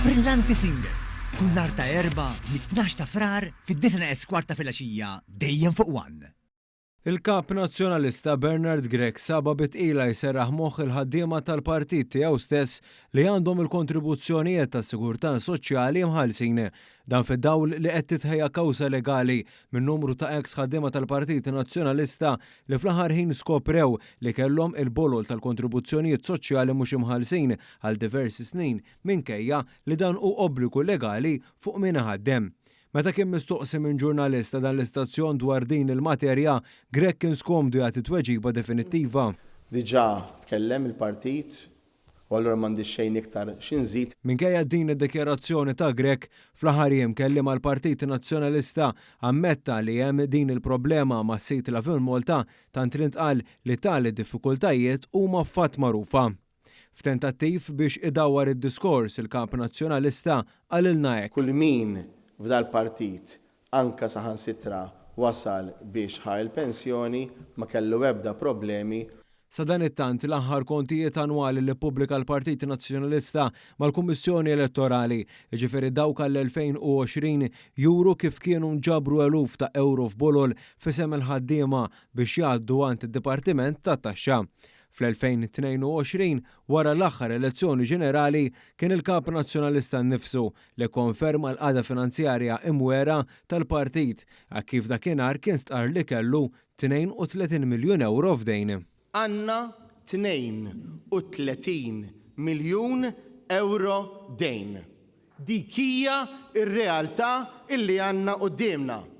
Brillanti Singer, kull nhar ta' Erbgħa mit-tnax ta' Frar fid-disgħa neqes kwart ta' filgħaxija dejjem fuq One. Il-Kap Nazzjonalista Bernard Grech sabha bi tqila jserraħ moħħ il-ħaddiema tal-partit tiegħu stess li għandhom il-kontribuzzjonijiet tas-sigurtà soċjali mħallsin. Dan fid-dawl li qed titħejja kawża legali minn numru ta' eks ħaddiema tal-Partit Nazzjonalista li fl-aħħar ħin skoprew li kellhom il-bolol tal-kontribuzzjonijiet soċjali mhux imħallsin għal diversi snin minkejja li dan hu obbligu legali fuq min iħaddem. Meta kien mistoqsi minn ġurnalist ta' dan l-istazzjon dwar din il-materja, Grech kien skomdu jagħti tweġiba definittiva. Diġà tkellem il-partit u allura m'għandix xejn iktar xi nżid. Minkejja din id-dikjarazzjoni ta' Grech, fl-aħħar jiem kelliem għall-Partit Nazzjonalista ammetta li hemm din il-problema mas-sit Lovin Malta tant li ntqal li tali diffikultajiet huma fatt magħrufa. F'tentattiv biex idawwar id-diskors, il-Kap Nazzjonalista qalilna hekk. Kull min f'dal-partit anke saħansitra wasal biex ħa l-pensjoni ma kellu ebda problemi. Sadanittant, l-aħħar kontijiet annwali li ppubblika l-Partit Nazzjonalista mal-Kummissjoni Elettorali, jiġifieri dawk għall-2020, juru kif kienu nġabru eluf ta' ewro f'bolol f'isem il-ħaddiema biex jgħaddu għand id-Dipartiment tat-Taxxa. Fl-2022, wara l-aħħar elezzjoni ġenerali, kien il-Kap Nazzjonalista nnifsu li kkonferma l-qagħda finanzjarja imwiegħra tal-partit, hekk kif dakinhar kien stqarr li kellu 32 miljun ewro f'dejn. Għandna 32 miljun ewro dejn. Dik hija r-realtà illi għandna quddiemna.